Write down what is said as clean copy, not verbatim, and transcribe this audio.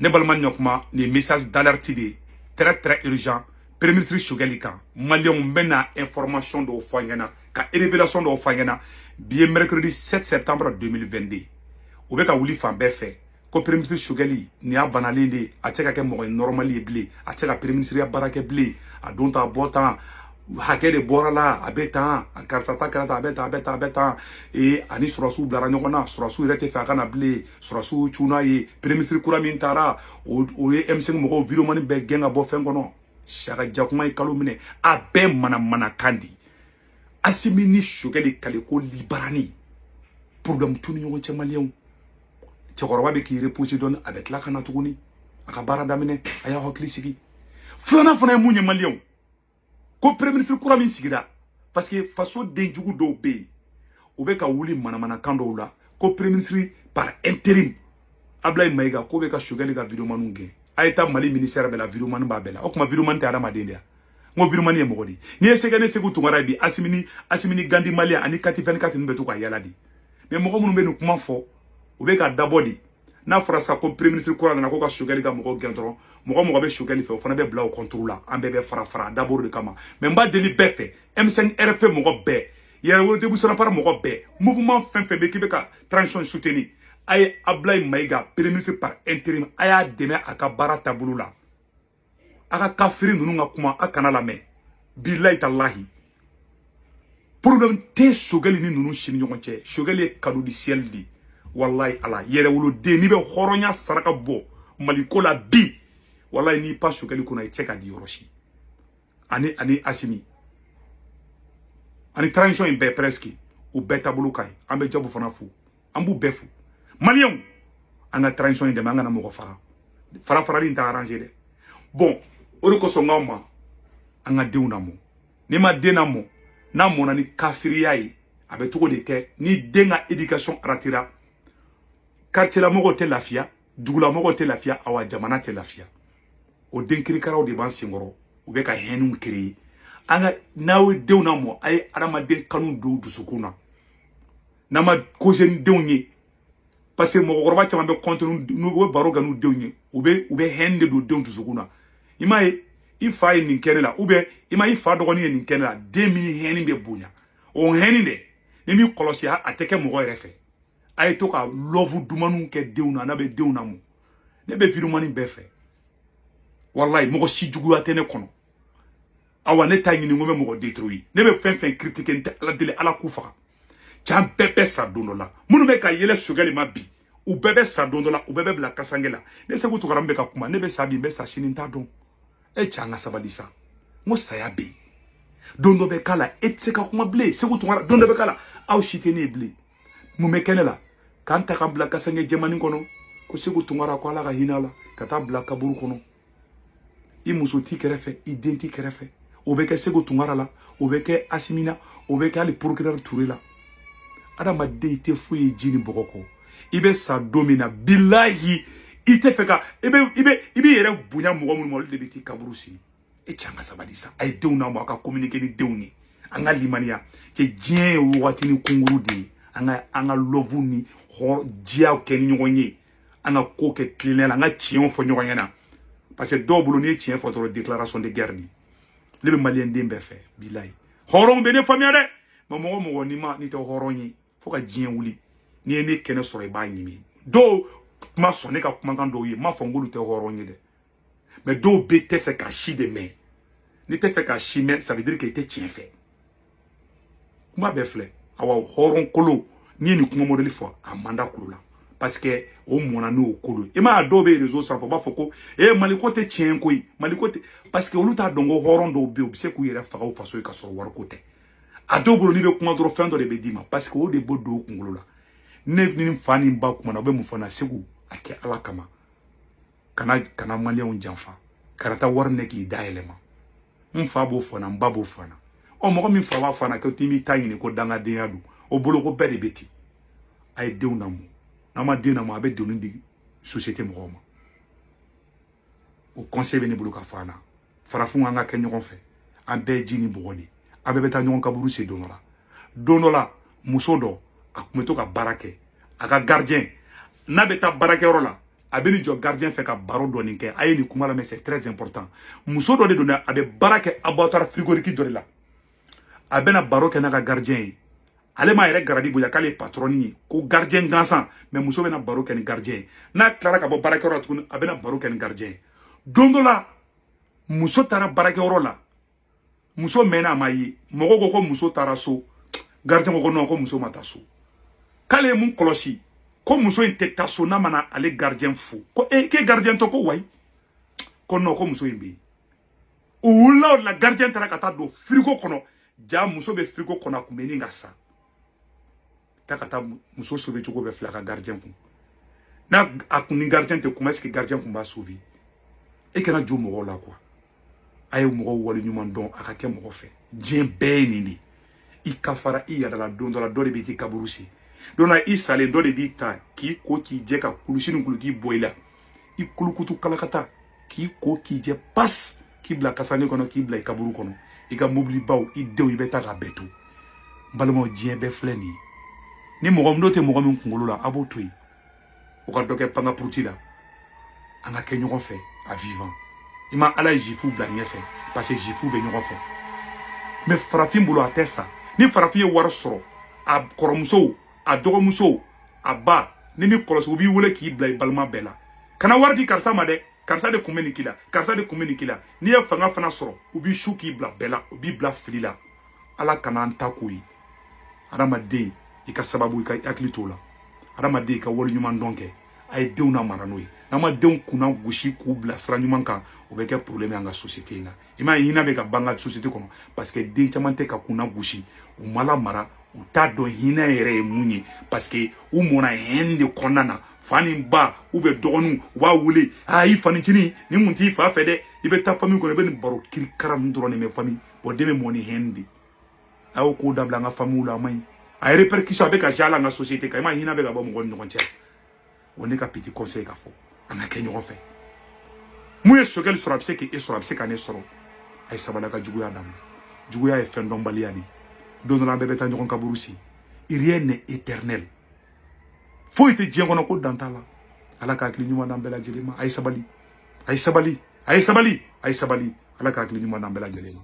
Ne balima, ɲɔkuma, nin message d'alerte de ye, très très urgent. Premier ministre Choguel kan, maliyɛnw, bɛna information dɔw fɔ an ɲɛna, ka révélation dɔw fɔ an ɲɛna. Bi ye mercredi 7 septembre 2022. U bɛ ka wuli fan bɛɛ fɛ ko premier ministre Choguel, nin y'a banalen de ye, a tɛ se ka kɛ mɔgɔ ye normal ye bilen, a tɛ se ka premier ministre ya baara kɛ bilen. A don ta bɔ tan, hakɛ de bɔra la, a bɛ tan, a karisa ta kɛra tan, a bɛ tan, a bɛ tan, a bɛ tan. Ee, ani sɔrɔsiw bilara ɲɔgɔn na, sɔrɔsiw yɛrɛ tɛ fɛ a ka na bilen, sɔrɔsiw cunna ye. Premier ministre kura min taara, o ye M5 mɔgɔw vidéoman bɛɛ gɛn ka bɔ fɛn kɔnɔ. Saka jakuma ye kalo minɛ, a bɛɛ manamanakan de. Assimi ni Choguel kale ko libarani, problème t'u ni ɲɔgɔn cɛ. Maliyɛnw, cɛkɔrɔba bɛ k'i reposer dɔɔni, a bɛ tila ka na tuguni a ka baara daminɛ. A y'a hakili sigi. Filanan fana ye mun ye, maliyɛnw? Ko premier ministre kura min sigira, parce que faso denjugu dɔw bɛ yen, u bɛ ka wuli manamanakan dɔw la ko premier ministre par intérim Ablaye Mayiga, ko bɛ ka Choguel ka vidéomanw gɛn. A ye taa Mali ministère bɛɛ la, vidéoman b'a bɛɛ la. O tuma, vidéoman tɛ adamaden de ya? N ko vidéoman ye mɔgɔ de. N'i ye sɛgɛ ne Segu Tunkara ye bi, Assimi ni, Assimi ni Gandi Malien ani Kati 24 ninnu bɛ to ka yala de. Mais mɔgɔ minnu bɛ nin kuma fɔ, u bɛ ka dabɔ de. N'a fɔra sisan ko premier ministre kura nana, ko ka Choguel ka mɔgɔw gɛn dɔrɔn, mɔgɔ mɔgɔ bɛ Choguel fɛ, o fana bɛ bila o contre la. An bɛɛ bɛ fara fara dabɔ de kama. Mais n b'a deli bɛɛ fɛ, M5 RFP mɔgɔ bɛɛ, Yɛrɛwolo Debout sur mɔgɔ bɛɛ, mouvement fɛn fɛn bɛ k'i bɛ ka transition soutenir, a ye Ablaye Mayiga, premier ministre par intérim, a y'a dɛmɛ a ka baara taabolo la. A ka kafiri ninnu ka kuma, a kana lamɛn. Bilayi talahi, problème tɛ Choguel ni ninnu si ni ɲɔgɔn cɛ. Choguel ye cadeau du ciel de ye, wallahi ala. Yɛrɛwoloden, n'i bɛ hɔrɔnya saraka bɔ Maliko la bi, wallahi, n'i pas Choguel kunna, i tɛ se ka di yɔrɔ si. Ani Assimi ani transition in bɛɛ, presque u bɛɛ taabolo ka ɲi. An bɛ Jabu fana fo, an b'u bɛɛ fo. Maliyɛnw, an ka transition in dɛmɛ, an kana mɔgɔ fara fara. Farali in t'a arranger dɛ. Bon, o de kosɔn n k'aw ma, an ka denw lamɔ. N'i ma den lamɔ, n'a mɔnna ni kafiriya ye, a bɛ cogo de kɛ. Ni den ka éducation ratera, quartier la mɔgɔw tɛ lafiya, dugulamɔgɔw tɛ lafiya, awa jamana tɛ lafiya. O den kirikaraw de b'an senkɔrɔ, u bɛ ka haine créer. An ka, n'aw ye denw lamɔ, a ye adamaden kanu don u dusukun na. N'an ma causer ni denw ye, parce que mɔgɔkɔrɔba caman bɛ compte n'u bɛ baro kɛ n'u denw ye, u bɛ haine de don denw dusukun na. I m'a ye, i fa ye nin kɛ ne la, ou bien i ma i fa dɔgɔnin ye nin kɛ ne la, den min haine bɛ bonya, o haine dɛ, ni m'i kɔlɔsi, a tɛ kɛ mɔgɔ yɛrɛ fɛ. A ye to ka love dumaniw kɛ denw na. N'a bɛ denw lamɔ, ne bɛ vidéoman bɛɛ fɛ, wallahi, mɔgɔ si juguya tɛ ne kɔnɔ. Awa, ne t'a ɲini ko n bɛ mɔgɔ détruire. Ne bɛ fɛn fɛn critiquer, n tɛ Ala deli Ala k'u faga. Can bɛɛ bɛ sa don dɔ la. Minnu bɛ ka yɛlɛ Choguel ma bi, u bɛɛ bɛ sa don dɔ la, u bɛɛ bɛ bila kasange la. Ne Segu Tunkara bɛ ka kuma, ne bɛ sa bi, n bɛ sa sini, n t'a dɔn. E cɛ, an ka sabali sa. N ko saya bɛ yen, don dɔ bɛ k'a la, e tɛ se ka kuma bilen. Segu Tunkara, don dɔ bɛ k'a la, aw si tɛ ne ye bilen. Mun bɛ kɛ ne la? K'an ta k'an bila kasange jɛmanin kɔnɔ ko Segu Tunkara, ko Ala ka hinɛ a la, ka taa bila kaburu kɔnɔ. I muso t'i kɛrɛfɛ, i den t'i kɛrɛfɛ. O bɛ kɛ Segu Tunkara la, o bɛ kɛ Assimi na, o bɛ kɛ hali procureur Touré la. Adamaden, i tɛ foyi ye ji ni bɔgɔ kɔ. I bɛ sa don min na, bilahi, i tɛ fɛ ka i bɛ yɛrɛ bonya mɔgɔ minnu ma, olu de bɛ t'i kaburu sigi. E cɛ, an ka sabali sa. A ye denw lamɔ, a ka communiquer ni denw ye. An ka limaniya cɛ, diɲɛ ye wagatinin kunkuru de ye. An ka love ni hɔrɔn diyaw kɛ ni ɲɔgɔn ye, an ka ko kɛ tilennenya la, an ka tiɲɛw fɔ ɲɔgɔn ɲɛna, parce que dɔw bolo, n'i ye tiɲɛ fɔ dɔrɔn, déclaration de guerre de. Ne bɛ maliyɛn den bɛɛ fɛ, bilahi. Hɔrɔn bɛ ne faamuya dɛ. Mais mɔgɔ mɔgɔ n'i ma, n'i tɛ hɔrɔn ye, fo ka diɲɛ wuli, n'i ye ne kɛnɛ sɔrɔ, i b'a ɲimi. Dɔw kuma sɔn ne ka kumakan dɔw ye, n m'a fɔ n k'olu tɛ hɔrɔn ye dɛ, mais dɔw bɛ tɛ fɛ ka si de mɛn. N'i tɛ fɛ ka si mɛn, ça veut dire que i tɛ tiɲɛ fɛ. Kuma bɛɛ filɛ. Awa, hɔrɔn kolo, n'i ye nin kuma modèle fɔ, a man da kulo la, parce que o mɔnna n'o kolo. I m'a ye, dɔw bɛ réseau sanfɛ, u b'a fɔ ko e Maliko tɛ tiɲɛ koyi, Maliko tɛ, parce que olu t'a dɔn ko hɔrɔn dɔw bɛ yen, u bɛ se k'u yɛrɛ faga u faso ye ka sɔrɔ wariko tɛ. A dɔw bolo, n'i bɛ kuma dɔrɔn, fɛn dɔ de bɛ d'i ma, parce que o de bɛ don u kunkolo la. Ne ni n fa ni n ba kumana, u bɛ mun fɔ n na? Segu, a kɛ Ala kama, kana maliyɛnw janfa, kana taa wari minɛ k'i da yɛlɛma. N fa b'o fɔ n na, n ba b'o fɔ n na. Ɔ, mɔgɔ min fa b'a fɔ n na ko t'i m'i ta ɲini ko dangadenya don, o bolo ko bɛɛ de bɛ ten. A ye denw lamɔ. N'an ma den lamɔ, a bɛ doni di société mɔgɔw ma. O conseil bɛ ne bolo ka fɔ an na. Farafinw, an ka kɛ ɲɔgɔn fɛ. An bɛɛ ye ji ni bɔgɔ de, an bɛɛ bɛ taa ɲɔgɔn kaburu sen don dɔ la. Don dɔ la, muso dɔ, a tun bɛ to ka baara kɛ, a ka gardien n'a bɛ taa baarakɛyɔrɔ la, A bɛ nin jɔ gardien fɛ ka baro dɔɔni kɛ. A ye nin kuma lamɛn, c'est très important. Muso dɔ de don dɛ, a bɛ baara kɛ abattoir frigorifique dɔ de la. A bɛna baro kɛ n'a ka gardien ye. Ale m'a yɛrɛ garadi bonya k'ale ye patron ye, ko gardien gansan. Mais muso bɛna baro kɛ ni gardien ye. N'a tilara ka bɔ baarakɛyɔrɔ la tuguni, a bɛna baro kɛ ni gardien ye. Don dɔ la, muso taara baarakɛyɔrɔ la, muso mɛnna, a ma ye. Mɔgɔw ko ko muso taara so. Gardien ko ko non, ko muso ma taa so, k'ale ye mun kɔlɔsi, ko muso in tɛ taa so n'a mana ale gardien fo. Ko e k'e gardien tɔ ko wayi, ko non, ko muso in bɛ yen. O wulila o de la, gardien taara ka taa don frigo kɔnɔ. Ja, muso bɛ frigo kɔnɔ, a kun bɛ nin ka sa. Taa ka taa muso sauver cogo bɛɛ filɛ a ka gardien kun. N'a a kun ni gardien tɛ kuma, est ce que gardien kun b'a sauver? E kana jo mɔgɔw la quoi. A ye mɔgɔw wale ɲuman dɔn, a ka kɛ mɔgɔ fɛ. Diɲɛ bɛɛ ye nin de. I ka fara i yɛrɛ la, don dɔ la, dɔ de bɛ t'i kaburu sen. Don dɔ la, i salen, dɔ de b'i ta k'i ko k'i jɛ, ka kulusi ni kuluki bɔ i la, i kulukutu kalakata, k'i ko k'i jɛ, pas k'i bila kasani kɔnɔ, k'i bila i kaburu kɔnɔ. I ka mobilibaw, i denw, i bɛ taa k'a bɛɛ to. N balimaw, diɲɛ bɛɛ filɛ nin ye. Ni mɔgɔ n'o tɛ mɔgɔ min kunkolo la, a b'o to yen, o ka dɔ kɛ panga puruti la. An ka kɛ ɲɔgɔn fɛ a vivant. I ma Ala ye juifu bila ɲɛfɛ, parce que juifu bɛ ɲɔgɔn fɛ. Mais farafin bolo, a tɛ sa. Ni farafin ye wari sɔrɔ, a kɔrɔmusow, a dɔgɔmusow, a ba ni min kɔlɔsi, u b'i wele k'i bila i balima bɛɛ la: kana wari di karisa ma dɛ, karisa de kun bɛ nin k'i la, karisa de kun bɛ nin k'i la. N'i ye fanga fana sɔrɔ, u b'i su k'i bila bɛɛ la, u b'i bila fili la. Ala kana an ta k'o ye. Adamaden, i ka sababu, i ka hakili t'o la. Adamaden, i ka wale ɲuman dɔn kɛ. A ye denw na mara n'o ye. N'an ma denw kunna gosi k'u bila sira ɲuman kan, o bɛ kɛ problème ye an ka société in na. I m'a ye, hinɛ bɛ ka ban an ka société kɔnɔ, parce que den caman tɛ ka kunna gosi, u ma lamara, u t'a dɔn hinɛ yɛrɛ ye mun ye, parce que u mɔnna haine de kɔnɔna na. Fa ni ba ou bien dɔgɔninw, u b'a wele: aa, i fanicinin nin kun t'i fa fɛ dɛ. I bɛ taa famille kɔnɔ, i bɛ nin baro kirikara ninnu dɔrɔn de mɛn famille. Bon, den bɛ mɔ ni haine de. A y'o ko dabila an ka famille la, a man ɲi. A ye répercussion, a bɛ ka ja an ka société kan. I m'a ye, hinɛ bɛ ka bɔ mɔgɔw ni ɲɔgɔn cɛ. O ne ka petit conseil ka fɔ, an ka kɛ ɲɔgɔn fɛ. Mun ye Choguel sɔrɔ, a bɛ se k'e sɔrɔ, a bɛ se ka ne sɔrɔ. A ye sabali, a ka juguya dabila. Juguya ye fɛn dɔnbaliya de ye. Don dɔ la, an bɛɛ bɛ taa ɲɔgɔn kaburu sen. Rien n'est éternel, foyi tɛ diɲɛ kɔnɔ ko dan t'a la. Ala ka hakili ɲuman d'an bɛɛ lajɛlen ma. A ye sabali, a ye sabali, a ye sabali, a ye sabali. Ala ka hakili ɲuman d'an bɛɛ lajɛlen ma.